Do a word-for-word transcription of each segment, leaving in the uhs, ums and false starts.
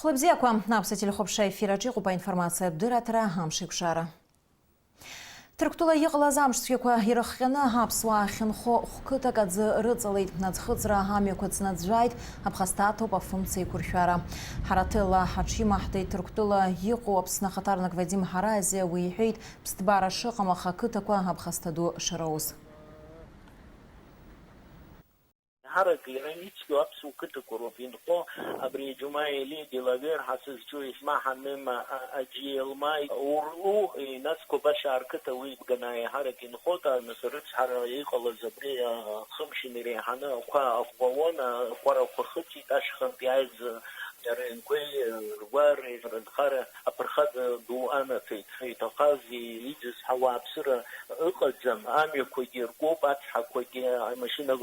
Хәлыбзиақәа, аԥсуа телехәаԥшра ефир аҿы иҟоуп аинформациатә дырраҭара «Амшеиқәшара». Ҭырқәтәыла иҟалаз амш цәгьақәа ирыхҟьаны аԥсуаа ахьынхо хәқыҭак аӡы рыҵалеит, аӡхыҵра амҩақәа ҵнаӡәӡәааит, аԥхасҭа аҭоуп афымца еиқәыршәара. Ҳара ҭелла ҳаҽимаҳдеит Ҭырқәтәыла иҟоу Аԥсны ахаҭарнак Вадим Ҳаразиа, уи иҳәеит, ԥсҭбара шыҟам, аха ақыҭақәа аԥхасҭа ду шроуз. Ҳарак иара ицқьоу аԥсуа қыҭақәа роуп инхо, абри Џьумаа Елиа, Делавер ҳәа сызҿу, Есма Ҳаным, а, а, Аџьиелмаи, Урлу, е, нас Қәабашьаа рқыҭа уи Ганаа еиҳарак инхоит, а, нас рыцҳара иҟалаз абри, а, хымшьын иреиҳаны ақәа аӷәӷәа уан, а, акәарақәа хыҵит, ашьхантә иааиз, а, рынқәеи, а, ргәареи рынхара аԥырхага ду анаҭеит. Иҭахаз, иӡыз ҳауааԥсыра ыҟаӡам, амҩақәагьы ркуп, ацҳақәагьы, амашьына,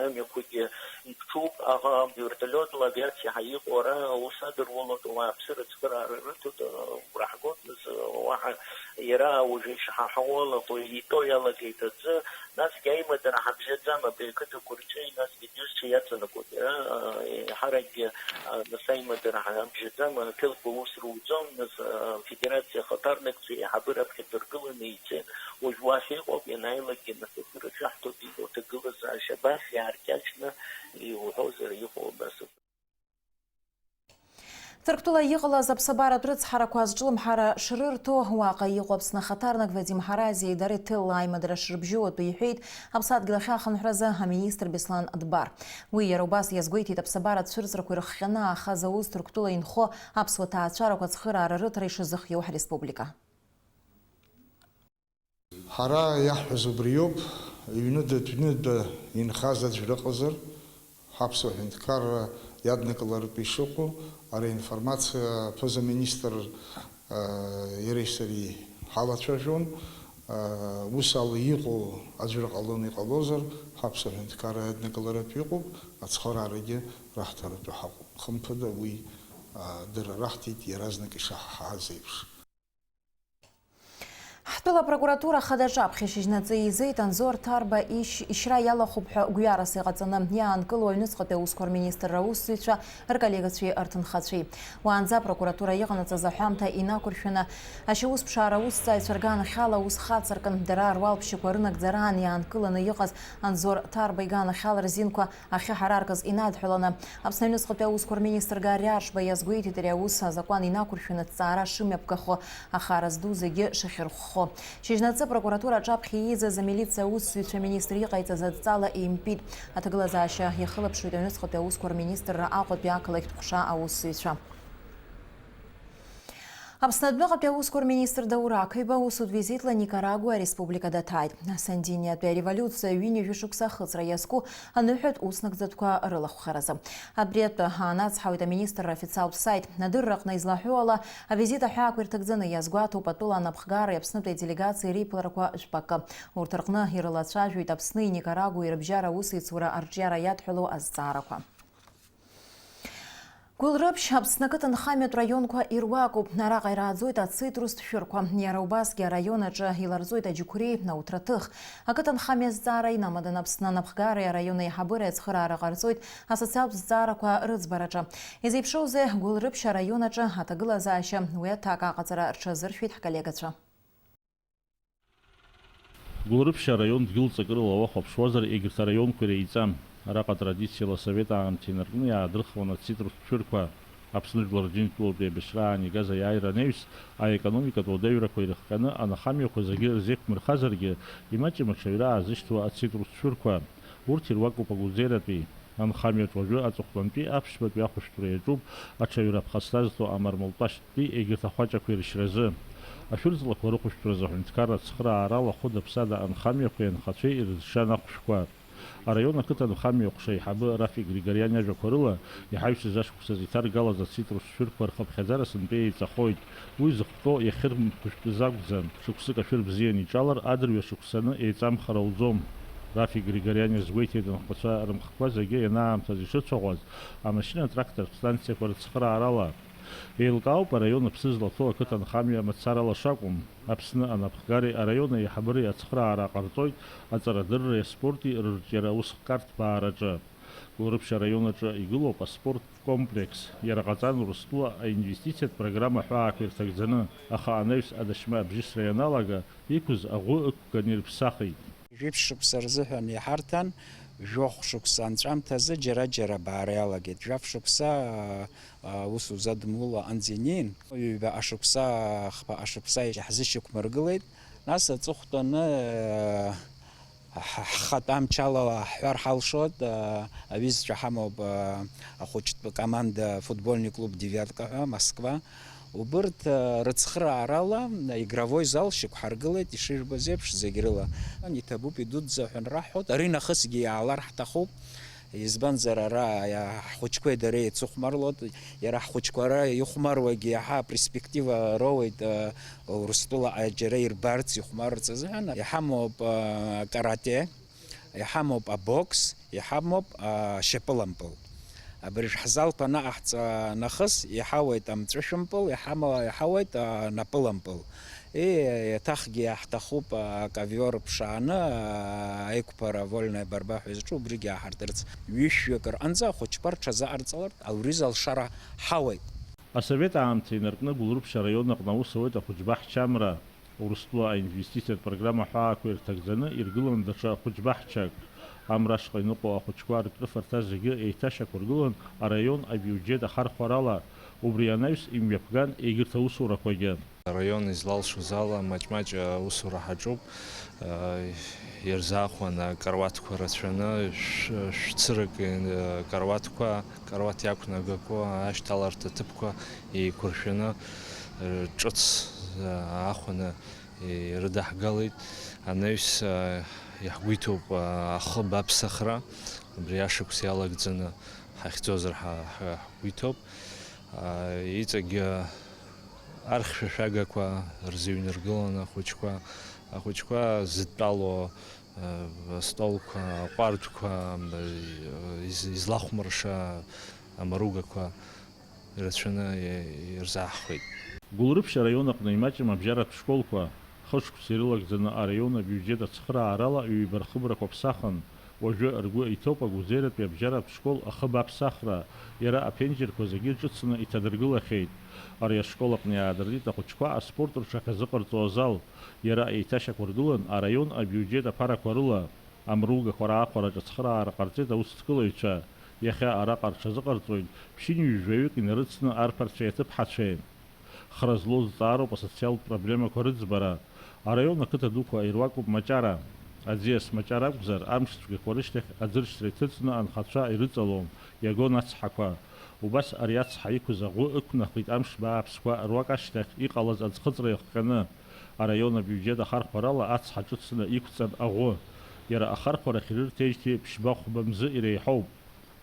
амҩақәагьы иԥҽуп, аха вертолиотла авиациа ҳәа иҟоу ара аус адыруалоит, ауааԥсыра ацхыраара рыҭоит, агәра ҳгоит, нас уаҳа иара уажәы ишҳаҳауа алахәы итәо иалагеит аӡы, насгьы аимадара ҳабжьаӡам, абри ақыҭақәа рҿы, насгьы иҩызцәа иаҵанакуеит, иара, еиҳаракгьы, нас аимадара ҳабжьаӡам, аҭелқәа ус руӡом, нас, афедерациа ахаҭарнакцәа еиҳабыра аԥхьа дыргыланы ицеит, уажә уахь иҟоуп, ианааилакгьы, нас, атәы рацәаҳҭоит, иҟоу аҭагылазаашьа абас иааркьаҿны иуҳәозар иҟоу абас ауп. Ҭырқәтәыла иҟалаз аԥсабаратә рыцҳарақәа азҿлымҳара шрырҭо, уаҟа иҟоу Аԥсны ахаҭарнак Вадим Ҳаразиа идара иҭелла аимадара шрыбжьоу атәы иҳәеит, аԥсадгьыл ахь ахынҳәразы аминистр Беслан Дбар. Уи иара убас иазгәеиҭеит аԥсабаратә цәырҵрақәа ирыхҟьаны аахаз аус Ҭырқәтәыла инхо аԥсуа ҭаацәарақәа ацхыраара рыҭра ишазыхиоу ҳреспублика. Ҳара иаҳҳәаз убриоуп, ҩныда-ҩныда инхаз аӡә рыҟазар, ҳаԥсуа ҳәынҭқарра иаднакылартә ишыҟоу, ари аинформациа аԥыза-министр, а, иареи сареи ҳалацәажәон. А, ус ала иҟоу аӡәыр ҟалон, иҟалозар, ҳаԥсуа ҳәынҭқарра иаднакылартә иҟоуп, ацхыраарагьы раҳҭаратәы ҳаҟоуп. Хымԥада, уи, а, дара раҳҭеит, иаразнак ишаҳҳәаз еиԥш. Ҳтәыла апрокуратура ахадаҿы аԥхьа шьыжьнаҵы еизеит Анзор Ҭарба ишь-, ишьра иалахәуп ҳәа гәҩарас иҟаҵаны иаанкылоу аҩныҵҟатәи аусқәа рминистрра аусзуҩцәа, рколлегацәеи рҭынхацәеи. Уаанӡа апрокуратура иҟанаҵаз аҳәамҭа инақәыршәаны, ашьаусԥшаара аусҭҵааҩцәа рганахьала аус хацыркын, дара руалԥшьақәа рынагӡараан иаанкыланы иҟаз Анзор Ҭарба иганахьала рзинқәа ахьы ҳараркыз инадҳәаланы, Аԥсны аҩныҵҟатәи аусқәа рминистр Гарри Аршба иазгәеиҭеит ари аус азакәан инақәыршәаны аҭҵаара шымҩаԥгахо, ахара зду зегьы шахьырхәхо. Шьыжьнаҵы апрокуратура аҿаԥхьа ииӡаз амилициа аусзуҩцәа аминистр иҟаиҵаз адҵала еимпит. Аҭагылазаашьа иахылаԥшуеит аҩныҵҟатәи аусқәа рминистрра Аҟәатәи ақалақьтә ҟәша аусзуҩцәа. Аԥсны адәныҟатәи аусқәа рминистр Даур Ақаҩба усутә визитла Никарагуа ареспублика даҭааит. Асандиниатәи ареволиуциа ҩынҩажәа шықәса ахыҵра иазку аныҳәатә уснагӡатәқәа рылахәхаразы. Абри атәы аанацҳауеит аминистрра аофициалтә саит. Адырраҟны излаҳәо ала, авизит аҳәаақәа ирҭагӡаны иазгәаҭоуп атәыла анапхгареи Аԥснытәи аделегациеи реиԥыларақәа жәпакы. Урҭ рҟны ирылацәажәоит Аԥсни Никарагуеи рыбжьара аусеицура арҿиара иадҳәалоу азҵаарақәа. Гәылрыԥшь Аԥсны ақыҭанхамҩатә раионқәа ируакуп. Араҟа ирааӡоит ацитрустә шәырқәа. Иара убасгьы араион аҿы иларҵоит аџьықәреи, ауҭраҭых. Ақыҭанхамҩа азҵаара инамадан Аԥсны анапхгареи араион аиҳабыреи ацхыраара ҟарҵоит асоциалтә зҵаарақәа рыӡбараҿы. Изеиԥшроузеи Гәылрыԥшь араион аҿы аҭагылазаашьа, уи аҭак аҟаҵара рҽазыршәеит ҳколлегацәа. Гәылрыԥшь араион дгьыл ҵакырала уахәаԥшуазар, егьырҭ араионқәа иреиҵам. Араҟа традициала асовет аамҭа инаркны иаадырхуан ацитрустә шәырқәа. Аԥсны жәлар Рџьынџьтәылатәи еибашьраан игаз аиааира анаҩс, аекономикатә уадаҩрақәа ирыхҟьаны анахамҩақәа зегьы рзеиқәмырхазаргьы, имаҷым аҽаҩра аазышьҭуа ацитрустә шәырқәа. Урҭ ируакуп агәылӡеиратәи. Анхамҩаҿ уажәы аҵыхәтәантәи аԥшьбатәи ахәышәтәра иаҿуп аҽаҩра аԥхасҭа зҭо амармалтәашьтәи егьырҭ ахәаҷақәа иршьразы. Ашәырҵлақәа рыхәышәтәразы аҳәынҭқарра ацхыраарала хәыда-ԥсада анхамҩақәеи анхацәеи ирызшан ахәшәқәа. Араион ақыҭанхамҩа ҟәша аиҳабы Рафик Григориан иажәақәа рыла, иҳаҩсыз ашықәсазы иҭаргалаз ацитрус шәырқәа рхыԥхьаӡара сынтәа еиҵахоит. Уи зыхәҭоу иахьырмхәышәтәыз акәӡам. Шықәсык ашәыр бзианы иҿалар, адырҩашықәсаны еиҵамхар ауӡом. Рафик Григориан иазгәеиҭеит анхацәа рымхқәа зегьы ианаамҭаз ишыцәаӷәаз, амашьына-трактортә станциақәа рыцхыраарала. Еилкаауп араион аԥсы злаҭоу ақыҭанхамҩа мацарала шакәым. Аԥсны анапхгареи араион аиҳабыреи ацхыраара ҟарҵоит аҵарадырреи аспорти рырҿиара аусхкарҭбаараҿы. Гәылрыԥшь араион аҿы игылоуп аспорттә комплекс. Иара ҟаҵан Урыстәыла аинвестициатә программа ҳәаақәа ирҭагӡаны, аха анаҩс адашьма абжьысра ианалага, иқәыз аӷәы ықәганы ирыԥсахит. Жәиԥшь шықәса рзыҳәан иҳарҭан, жәохә шықәса анҵәамҭазы џьара-џьара абаара иалагеит. Жәаф шықәса, а, а, аус узадымлула аҟынӡа инеин, ҩба ашықәса, хԥа ашықәса иаҳзышьақәмыргылеит. Нас аҵыхәтәаны, а, ҳ-, ҳхатә амчала ҳҳәар ҳалшоит, а, аҩызцәа ҳамоуп, а, ахәыҷтә команда футбольный клуб «Девятка» ҳәа, Москва. Убырҭ, а, рыцхыраарала игровой зал шьақәҳаргылеит, ишыжәбоз еиԥш, зегь рыла. Иҭабуп, идуӡӡа ҳәа анраҳҳәоит, ари нахысгьы иаалар ҳҭахуп. Избанзар, ара, иа-, ҳхәыҷқәеи дареи еицыхәмарлоит, иара ҳхәыҷқәа ара ихәмаруагьы иаҳа аперспектива роуеит, а, Урыстәыла џьара ирбарц, ихәмарырц азыҳәан. Иҳамоуп, а, карате, иҳамоуп абокс, иҳамоуп ашьапылампыл. Абыржә ҳзалқәа анаҟаҳҵа нахыс, иҳауеит амҵәышәымпыл, иҳама-, иҳауеит анапылампыл. И, еиҭахгьы иаҳҭахуп, а, аковиор ԥшааны, а, аиқәԥара, вольная борьба ҳәа изҿу, убригьы ааҳартырц. Ҩышәҩык рҟынӡа ахәыҷқәа рҽазыҟарҵалартә ауриза алшара ҳауеит. Асовет аамҭа инаркны Гәылрыԥшь араион аҟны аус ауеит ахәыҷбаҳча Амра. Урыстәыла аинвестициатә программа ҳәаақәа ирҭагӡаны иргылан даҽа хәыҷбаҳчак. Амра ашҟа иныҟәо ахәыҷқәа ркрыфарҭа зегьы еиҭашьақәыргылан араион абиуџьет ахархәарала. Убри анаҩс имҩаԥган егьырҭ аусурақәагьы. Араион излалшоз ала маҷ-маҷ аусура ҳаҿуп. Ирзаахәан акаруаҭқәа рацәаны, шә-, шәцырак, акаруаҭқәа, акаруаҭ иақәнагақәо ашьҭаларҭа ҭыԥқәа еиқәыршәаны, ҿыц аахәаны ирыдаҳгалеит. Анаҩс, иаҳгәиҭоуп ахыб аԥсахра, абри ашықәс иалагӡаны ҳахьӡозар ҳа-, ҳа-, ҳгәиҭоуп. Иҵегь архьшәашәагақәа рзыҩнаргыланы ахәыҷқәа, ахәыҷқәа зыдтәалоу, астолқәа, аҟәардәқәа, из-, излахәмарша амаругақәа ирацәаны ирзаҳхуеит. Гәылрыԥшь араион аҟны имаҷым абжьаратә школқәа. Хышықәса ирылагӡаны араион абиуџьет ацхыраарала ҩба рхыбрақәа ԥсахын. Уажәы ргәы иҭоуп Агәлӡеиратәи абжьаратә школ ахыб аԥсахра. Иара аԥенџьырқәа зегьы ҿыцны иҭадыргылахьеит. Ари ашкол аҟны иаадыртит ахәыҷқәа аспорт рҽахьазыҟарҵо азал. Иара еиҭашьақәыргылан араион абиуџьет аԥарақәа рыла. Амругақәа раахәараҿы ацхыраара ҟарҵеит аусҭгылаҩцәа. Иахьа араҟа рҽазыҟарҵоит ԥшьынҩажәаҩык инарыцны арԥарцәеи аҭыԥҳацәеи. Хра злоу зҵаароуп асоциалтә проблемақәа рыӡбара. Араион ақыҭа дуқәа ируакуп Маҷара. Аӡиас Маҷара акәзар, амш цәгьақәа рышьҭахь аӡыршьҭра иҭыҵны анхацәа ирыҵалон, иагон ацҳақәа. Убас ари ацҳа иқәыз аӷәы ықәнахит амш бааԥсқәа руак ашьҭахь иҟалаз аӡхыҵра иахҟьаны. Араион абиуџьет ахархәарала ацҳа ҿыцны иқәҵан аӷәы. Иара ахархәарахь ирырҭеижьҭеи ԥшьба-хәба мзы иреиҳоуп.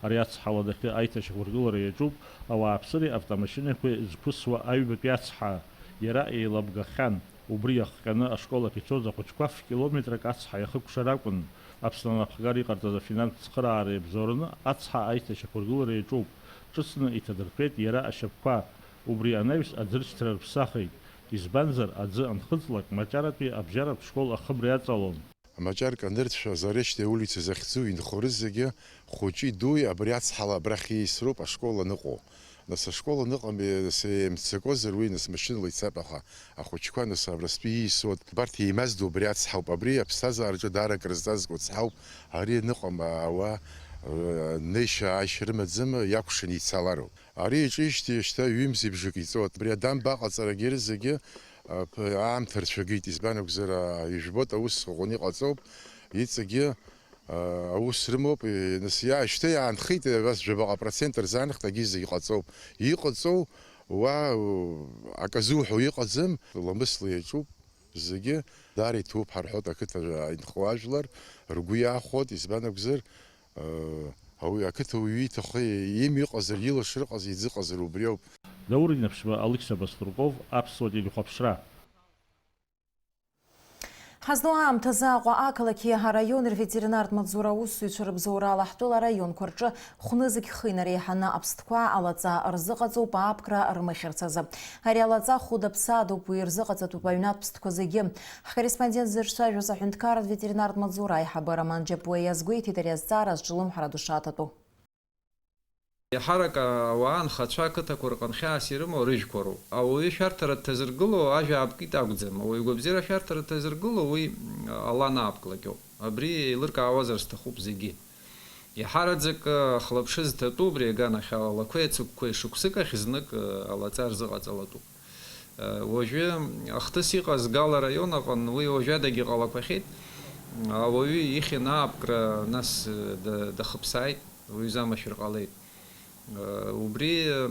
Ари ацҳа уадахьы аиҭашьақәыргылара иаҿуп, ауааԥсыреи автомашьынақәеи зқәысуа аҩбатәи ацҳа. Иара еилабгахьан. Убри иахҟьаны ашкол ахь ицоз ахәыҷқәа ф-километрак ацҳа иахыкәшар акәын. Аԥсны анапхгара иҟарҵаз афинанстә цхыраара иабзоураны ацҳа аиҭашьақәыргылара иаҿуп. Ҿыцны иҭадыртәеит иара ашьапқәа. Убри анаҩс аӡыршьҭра рыԥсахит. Избанзар, аӡы анхыҵлак, Маҷаратәи абжьаратә школ ахыбра иаҵалон. Амаҷар Канырцәа Заречьтәи аулица захьӡу инхо рызегьы, хәыҷи дуи абри ацҳала абрахь иеисроуп ашкол аныҟоу. Нас ашкол аныҟами, нас еимцакозар уи, нас машьынала ицап, аха ахәыҷқәа, нас абрастәи ииасуа, убарҭ еимаздо убри ацҳауп, абри аԥсҭазаараҿы даара акрызҵазкуа цҳауп, ари аныҟам ауаа, э, неишьа ааишьа рымаӡам, иакәшаны ицалароуп. Ари иаҿижьҭеи шьҭа ҩымзи бжаки ҵуеит. Абри адамба аҟаҵарагьы рызегьы, а, п-, аамҭа рцәагеит, избан акәзар, а, ижәбоит, аус ӷәӷәаны иҟаҵоуп, иҵегьы, а, аус рымоуп, е, нас иа-, шьҭа иаанхеит, е, абас жәабаҟа процент рзаанхеит, агьи зегь ҟаҵоуп. Иҟаҵоу, уа, у, аказы уҳәо иҟаӡам, ламысла иаҿуп зегьы, даара иҭоуп ҳәа рҳәоит ақыҭа инхо ажәлар, ргәы иаахәоит, избан акәзар, Ауаҩы ақыҭа уаҩы иҭахы имҩа ыҟазар, илшара ыҟаз, иӡы ыҟазар убри ауп. Даур Инаԥшьба, Алықьса Баструков, Аԥсуа телехәаԥшра. Ҳазну аамҭазы Аҟәа ақалақьи араиони рветеринартә маҵзура аусзуҩцәа рыбзоурала ҳтәыла араионқәа рҿы хәнызқь хы инареиҳаны аԥстәқәа алаҵа рзыҟаҵоуп аапкра рмыхьырц азы. Ари алаҵа хәыда-ԥсадоуп, уи рзыҟаҵатәуп аҩнатә ԥстәқәа зегьы. Ҳкорреспондент дзырцәажәоз аҳәынҭқарратә ветеринартә маҵзура аиҳабы Роман Џьапуа иазгәеиҭеит ари азҵаара азҿлымҳара ду шаҭатәу. Еиҳарак ауаа анхацәа ақыҭақәа рҟны хьаас ирымоу рыжәқәа роуп. Ауаҩы шәарҭара дҭазыргыло ажәа аапкит акәӡам, ауаҩы гәабзиара шәарҭара дҭазыргыло уи, м, ала анаапклакьоуп. Абри еилыркаауазар сҭахуп зегьы. Еиҳараӡак, э, хылаԥшыз ҭатәу убри аганахьала алақәеи ацыгәқәеи шықәсык ахь знык, э, алаҵа рзыҟаҵалатәуп. Э, уажәы ахҭыс иҟаз Гала араион аҟын уи уажәадагьы ҟалақәахьеит. Ауаҩы ихьын аапкра, нас, э, да-, дахыԥсааит, уаҩы замашәыр ҟалеит. Э, убри, э,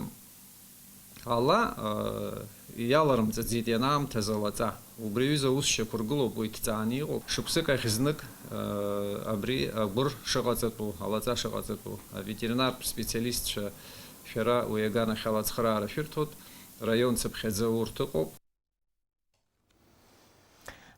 ала, э, иаларымҵаӡеит ианаамҭаз алаҵа. Убри аҩыза аус шьақәыргылоуп, уи ҭҵааны иҟоуп. Шықәсык ахь знык, э, абри агәыр шыҟаҵатәу, алаҵа шыҟаҵатәу, аветеринартә специалистцәа шәара уи аганахьала ацхыраара шәырҭоит, раион цыԥхьаӡа урҭ ыҟоуп.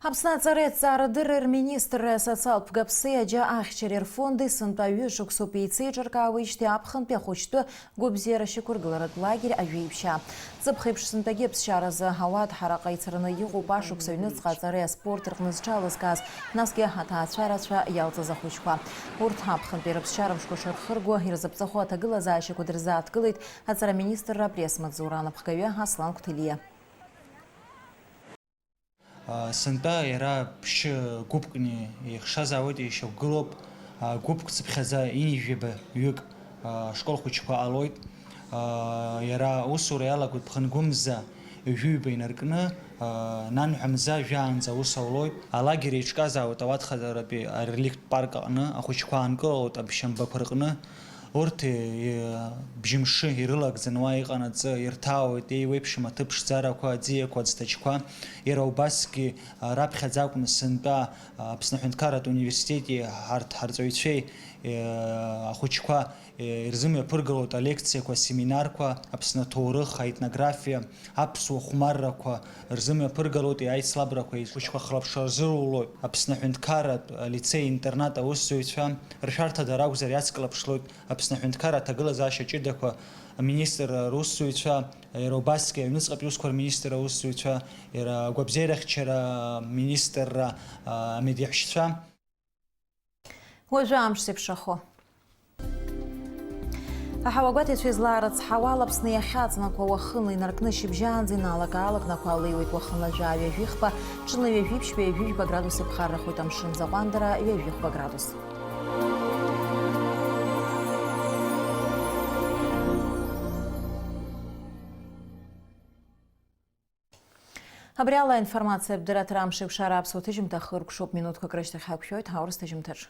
Аԥсны аҵареи аҭҵаарадырреи рминистрреи асоциалтә ԥгаԥсеи аџьа ахьчареи рфонди сынтәа ҩышықәсоуп еицеиҿыркаауеижьҭеи аԥхынтәи ахәыҷтәы гәабзиара шьақәыргыларатә лагер Ажәеиԥшьаа. Ҵыԥх еиԥш сынтәагьы аԥсшьаразы ауадаҳара ҟаиҵараны иҟоуп ашықәс аҩныҵҟа аҵареи аспорти рҟны зҽалызкааз, насгьы аҭаацәарацәа иалҵыз ахәыҷқәа. Урҭ аԥхынтәи рыԥсшьара мшқәа шырхырго, ирзыԥҵахо аҭагылазаашьақәа дырзааҭгылеит аҵара аминистрра апресс-маҵзура анапхгаҩы Аслан Қәҭелиа. Сынтәа иара ԥшьы гәыԥкны ихшазаауеит, ишьақәгылоуп, гәыԥк цыԥхьаӡа ҩынҩажәаба ҩык ашкол хәыҷқәа ҟалоит. Иара аусура иалагоит ԥхынгәымза ҩажәи ҩба инаркны, нанҳәа мза жәаанӡа аус аулоит. Алагер еиҿказаауеит ауадхаратәи ареликттә парк аҟны, ахәыҷқәа аанкылалоит аԥшьамбақәа рҟны. Урҭ, е, бжьымшы ирылагӡаны уа иҟанаҵы, ирҭаауеит еиуеиԥшым аҭыԥ ԥшӡарақәа, аӡиақәа, аӡҭачқәа. Иара убасгьы, а, раԥхьаӡа акәны сынтәа, а, Аԥсны аҳәынҭқарратә университети ҳарҭ ҳарҵаҩцәеи, е, ахәыҷқәа, е, ирзымҩаԥыргалоит алекциақәа, асеминарқәа, Аԥсны аҭоурых, аетнографиа, аԥсуа хәмаррақәа рзымҩаԥыргалоит аицлабрақәа, ахәыҷқәа хылаԥшра рзырулоит. Аԥсны аҳәынҭқарратә лицеи-интернат аусзуҩцәа ршәарҭа дара акәзар иацклаԥшлоит. Аԥсны аҳәынҭқарра аҭагылазаашьа ҷыдақәа аминистрра русзуҩцәа, иара убасгьы аҩныҵҟатәи усқәа рминистрра аусзуҩцәа, иара агәабзиарахьчара аминистрра, а, амедиаҳәшьцәа. Уажәы амш зеиԥшрахо. Аҳауагәаҭаҩцәа излаарыцҳауа ала Аԥсны иахьаҵнакуа уахынла инаркны шьыбжьаанӡа иналак-аалакнақәа алеиуеит, уахынла жәаа ҩажәихԥа, ҽынла ҩажәи ԥшьба, ҩажәи жәба градус иԥхаррахоит амшын, заҟәандара ҩажәихәба градус. Абри ала аинформациатә дырраҭара Амшеикәшара аԥсуа ҭыжьымҭа хыркәшоуп, минуҭқәак рышьҭахь ҳақәшәоит ҳаурыс ҭыжьымҭаҿ.